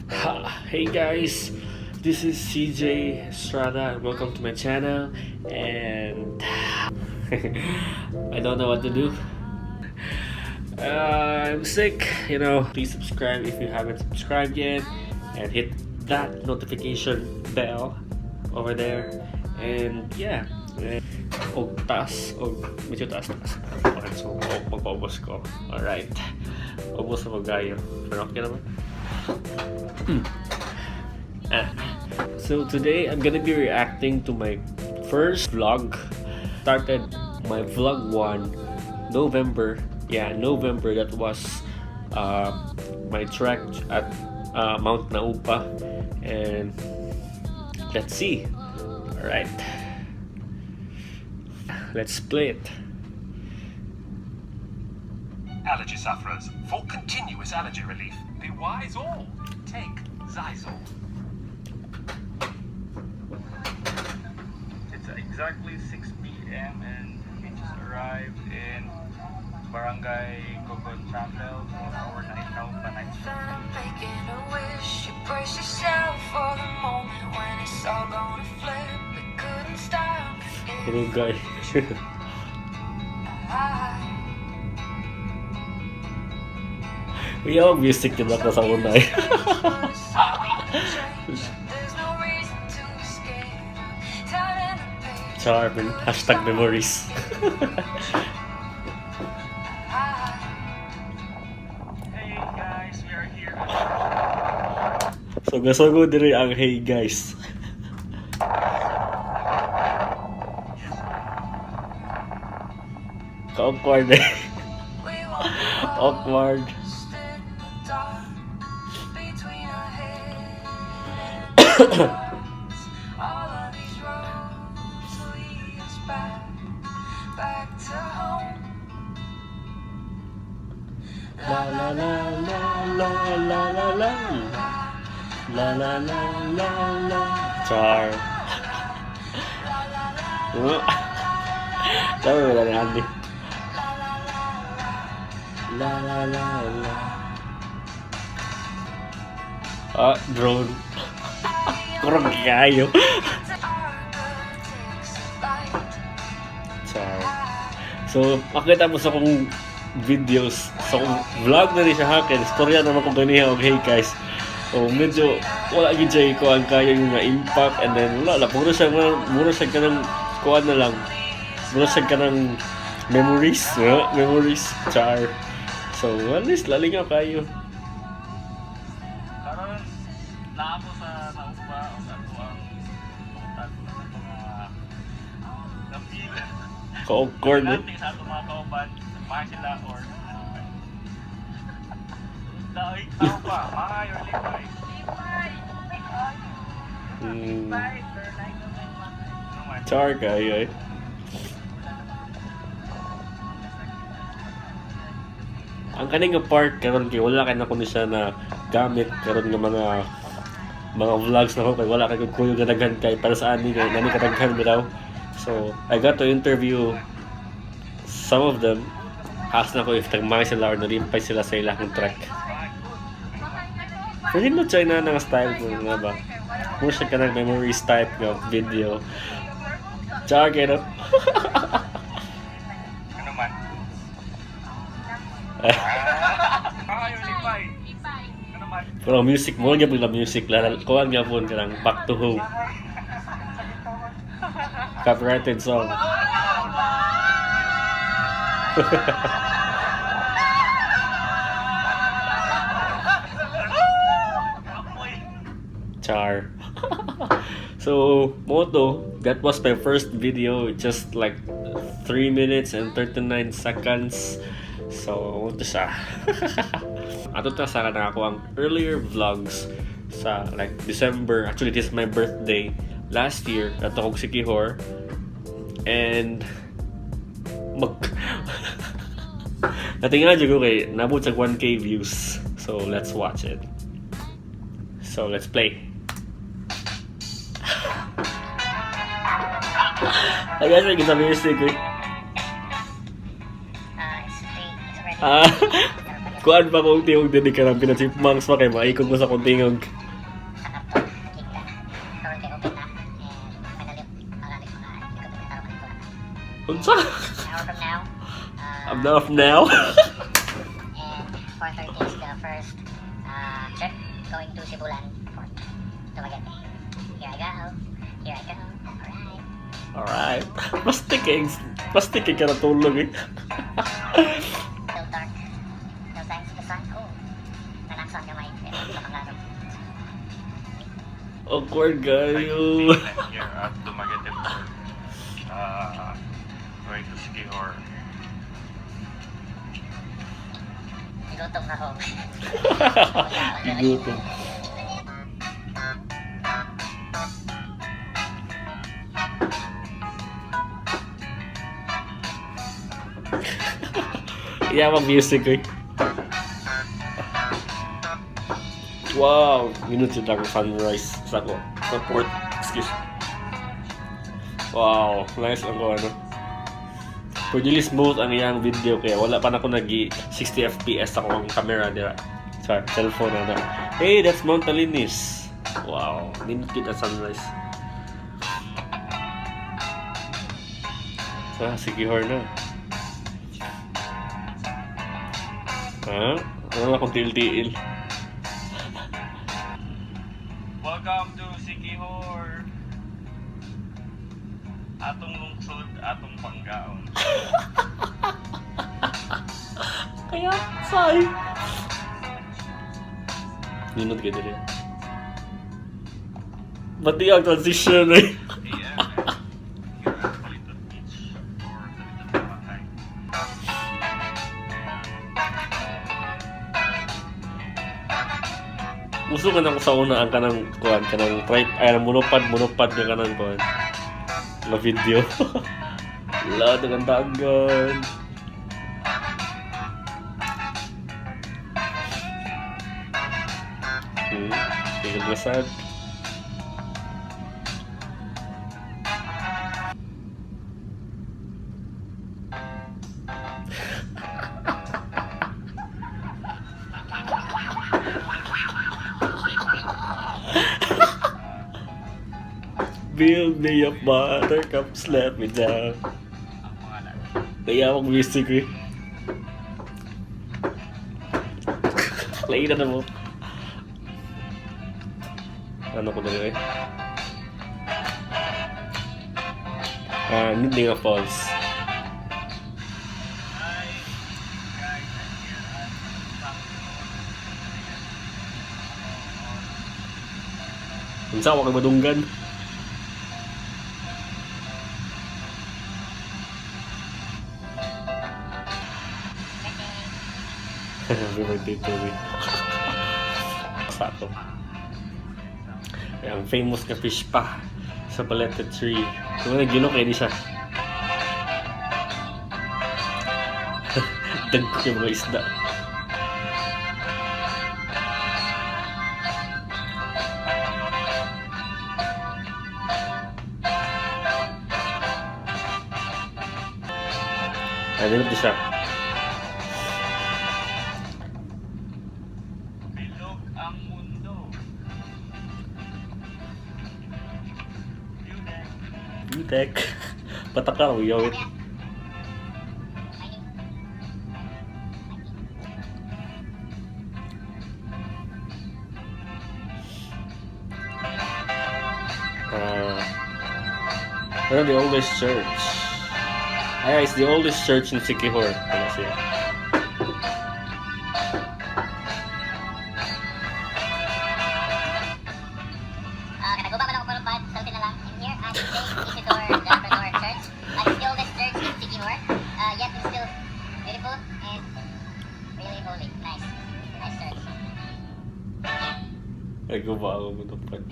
Hey guys, this is CJ Estrada and welcome to my channel, and I don't know what to do. I'm sick. Please subscribe if you haven't subscribed yet and hit that notification bell over there. And yeah, og taas, og medyo taas taas. Okay, so magpaubos ko. Alright. Ubos na magayo. Pero okay naman. Ah. So today I'm gonna be reacting to my first vlog. Started my vlog 1 November. Yeah, November. That was my trek at Mount Naupa. And let's see. Alright. Let's play it. Allergy sufferers, for continuous allergy relief, be wise all. Take Xyzal. It's exactly 6 p.m. and we just arrived in Barangay Cogon Chapel for our night Naupa night Then I'm making a wish. You brace yourself for the moment when it's all gonna flip. It couldn't stop if Hurugay. I Yung music yun ako sa una eh. There's no reason to be scared. Turning the page. Charming. #memories. I Hey guys, we are here at So gasugo diri ang "Hey guys." Ka-awkward eh. We won't be Awkward. Lost in the dark between our head and hearts. All of these roads lead us back, back to home. La la la la la la la la la la la la la. Char. Tama wala na Andy. La la la la. Ah, drone. Kurang kayo. Takes a bite. Char. So, makita mo sa akong videos, sa akong vlog na rin siya hakin, istorya naman ko ganiha og "Hey guys." So, medyo wala gyud siya kuan kayo yung nga impact and then wala lang, puro siya kanang kuan na lang. Puro siya kanang memories, no? Memories, char. So, at least lalingaw kayo. Karon naa ko sa Naupa ug ato ang pangutag sa mga napil. Ka-awkward eh. Natin sa ato mga kauban, mahay sila or Daoy, tao pa, mahay or lipay. Ano man? Char kayo eh. Ang kaning nga part karon kay wala kay nako ni siya na gamit karon nga mga vlogs na ko kay wala kay kuyog nga daghan kay para sa ani kay nani kadaghan bitaw. So I got to interview some of them. Ask na ko if tagmay sila or nalimpay sila sa ilang trek. Pwede mo try na nga style mo nga ba? Mo siya kanang memories type nga video. Char kay no? Ano man? Mahay or lipay? Ano man? Pero music mo gyud la music la kuan gyapon kanang "Back to Home." Copyrighted song. Amoy. Char. So, moto, that was my first video, just like 3 minutes and 39 seconds. So, ito siya. Ato ta sa kanang ako ang earlier vlogs sa like December. Actually, this is my birthday last year. Ato kog Siquijor. And mag natingala jud ko kay nabot sa 1K views. So, let's watch it. So, let's play. Ay, guys, sa music eh. Ah, Kuan pa kong tingog din ka ng pinachipmunks pa kay maikog mo sa kong tingog. Sa karton, nakita. Karon kay open na. And finally, marami mga ikot na taro kanito. Unsa? An hour from now, I'm off now. and 4:30 is the first trip going to Sibulan Port. Dumaguete. Here I go. Here I go. Alright. Alright. Plastic eh. Plastic eh ka natulog eh. Still dark. No signs of the sun. Oh. Nanaksan gamay. Pero sa pangarap. Awkward kayo. I'm here at Dumaguete Port. Going to Siquijor. Gutom na ako. Gigutom. Yeah, mag music eh. Wow, minute siya ang sunrise sa ko. Sa port. Excuse. Wow, nice ang ko ano. Pretty smooth ang iyang video kaya wala pa na ako nag 60 FPS ako ang camera dira. Sa cellphone na na. Hey, that's Mount Talinis. Wow, nindot ang sunrise. Ah, sige na. Ha? Ano lang akong tiil-tiil. Welcome to Siquijor. Atong lungsod, atong panggaon. Kaya, say. Nindot ka diri. Ba't di ang transition eh? AM and here at Baliton Beach or Baliton Boracay. Uso ka na ko sa una ang kanang kuan kanang trip ay ang monopod monopod nga kanang kuan na video. La dagan dagan. Tinggal na sad. Build me up buttercups, let me down. Ang pangalan. Kaya akong music eh. Lain na mo. Ano ko dali eh? Ah, Nindinga Falls. Hi guys, I'm here at Unsa wa kay madunggan? Happy birthday to me. Sakto. Ang famous nga fish pa sa Balete Tree. So, nagginok eh, di siya. Dagko yung mga isda. Ay, nindot di siya. Bilog ang mundo. View deck. Bitek. Patakaw, yo. One of the oldest church. Ah, it's the oldest church in Siquijor. Ano siya? Kanaguba man ako palupad, salty na lang. I'm here at St. Isidore the Labrador Church. It's the oldest church in Siquijor. Yet it's still beautiful and really holy. Nice. Nice church. Naguba ako matupad.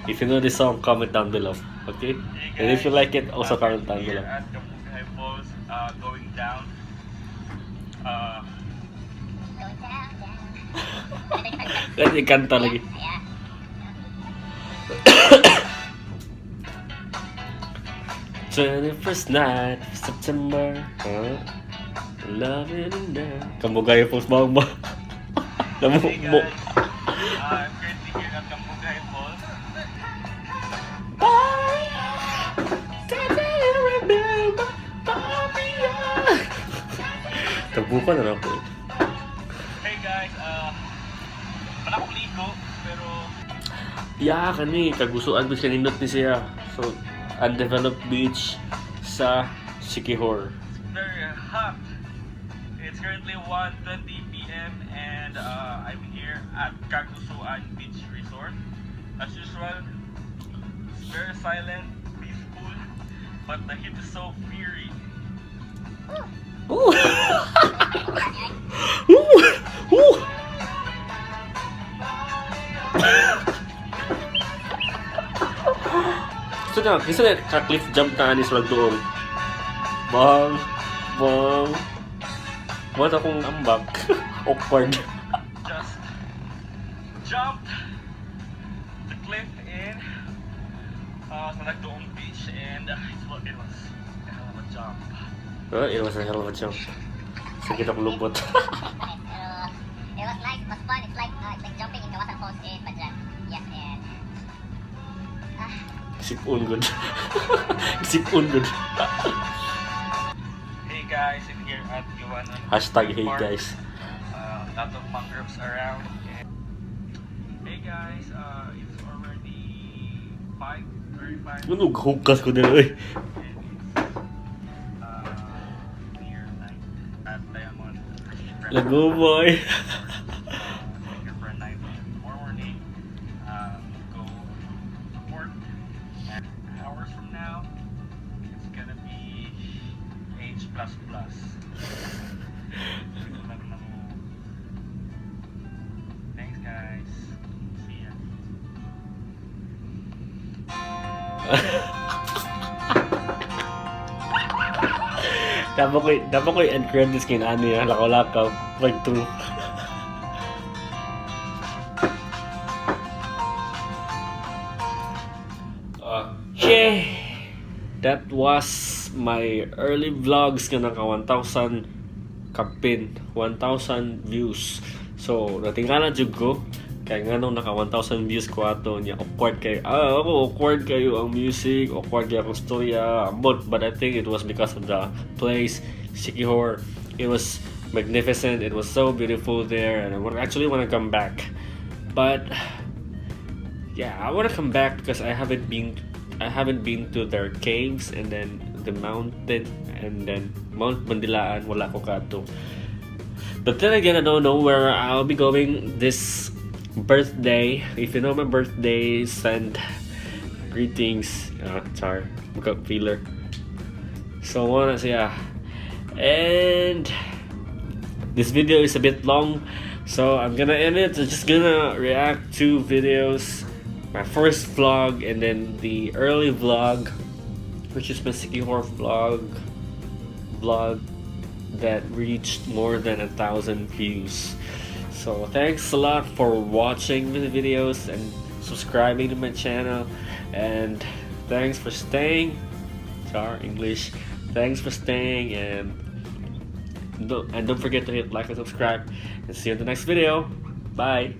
If you know this song, comment down below. Okay? Hey And if you guys, like it, also comment down here below. at Kapughay Falls, going down. Going down, down. Kahit ikanta lagi. Yeah. 21st night of September. Huh? Love it in there. Cambugahay Falls ba ba? Namu Hey mo. guys, I'm currently here at Cambugahay Falls. Tabukan na lang ako. Hey guys, wala akong ligo, pero Yeah, kani kagusuan ko siya, nindot ni siya. So, undeveloped beach sa Siquijor. It's very hot. It's currently 1:20 p.m. and I'm here at Kagusuan Beach Resort. As usual, it's very silent, peaceful, but the heat is so fiery. Ooh. Ooh. Ooh. So na, kisa na ka-cliff jump na ani sa doon. Bang, bang. What akong ambak. Awkward. Just jumped the cliff in sa Nagdoong Beach and it was a hell of a jump. Well, it was a hell of a jump. Sige akong lubot. Pero it was nice, it was fun. It's like jumping in Kawasan Falls in Bajan. Yes, and Sipon good. Sipon good. Hey guys, I'm here at Iwanan #Hey Park. guys. Lot of mangroves around. Hey guys, it's already 5:35 Ano, hukas ko din eh. and it's near night at Diamond. Lago boy. Here for a night. Tomorrow morning, go to work. And hours from now, it's gonna be H plus plus. Thanks guys. See ya. Dapat ko end credits kay nani ah, lakaw-lakaw, like true. Okay. That was my early vlogs nga naka 1,000 kapin, 1,000 views. So, natingala jud ko kay nganong naka 1,000 views ko ato niya. Awkward kayo, ah, ako awkward kayo ang music, awkward kayo akong storya, but I think it was because of the place, Siquijor. It was magnificent. It was so beautiful there and I would actually want to come back, but yeah, I want to come back because I haven't been to their caves and then the mountain and then Mount Bandilaan, wala ko kato. But then again, I don't know where I'll be going this birthday. If you know my birthday, send greetings. Char, muka feeler. So wanna siya. And this video is a bit long, so I'm gonna end it. I'm just gonna react to videos, my first vlog and then the early vlog, which is my Siquijor vlog that reached more than 1,000 views. So thanks a lot for watching the videos and subscribing to my channel, and thanks for staying. Char English. Thanks for staying and don't forget to hit like and subscribe, and see you in the next video. Bye.